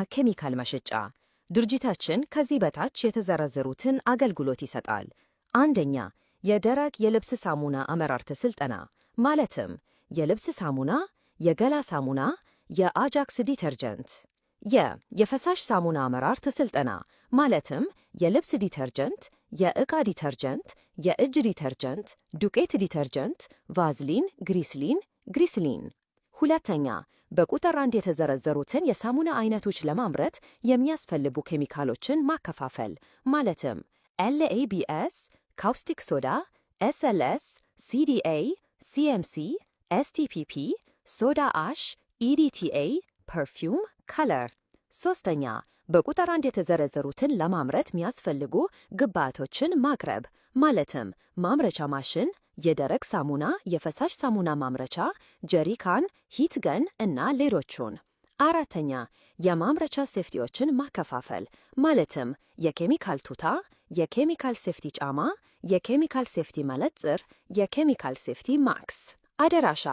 ኬሚካል መሸጫ። ድርጅታችን ከዚህ በታች የተዘረዘሩትን አገልግሎት ይሰጣል። አንደኛ፣ የደረቅ የልብስ ሳሙና አመራርት ስልጠና፣ ማለትም የልብስ ሳሙና፣ የገላ ሳሙና፣ የአጃክስ detergent። የፈሳሽ ሳሙና አመራርት ስልጠና፣ ማለትም የልብስ detergent፣ የዕቃ detergent፣ የእጅ detergent፣ ዱቄት detergent፣ ቫዝሊን፣ ግሪስሊን፣ ግሪስሊን። ሁለተኛ፣ በቁጥር 1 የተዘረዘሩትን የሳሙና አይነቶች ለማምረት የሚያስፈልጉ ኬሚካሎችን ማከፋፈል፣ ማለትም LABS፣ caustic soda፣ SLS፣ CDA፣ CMC፣ STPP፣ soda ash፣ EDTA፣ perfume፣ color። ሶስተኛ፣ በቁጥር 1 የተዘረዘሩትን ለማምረት የሚያስፈልጉ ግብዓቶችን ማቅረብ፣ ማለትም ማምረቻ ማሽን፣ የደረቅ ሳሙና፣ የፈሳሽ ሳሙና ማምረቻ፣ ጀሪካን፣ heat gun እና ሌሎቹን። አራተኛ፣ የማምረቻ safety ዎችን ማከፋፈል፣ ማለትም የኬሚካል ቱታ፣ የኬሚካል safety ጫማ፣ የኬሚካል safety መነጽር፣ የኬሚካል safety ማስክ። አድራሻ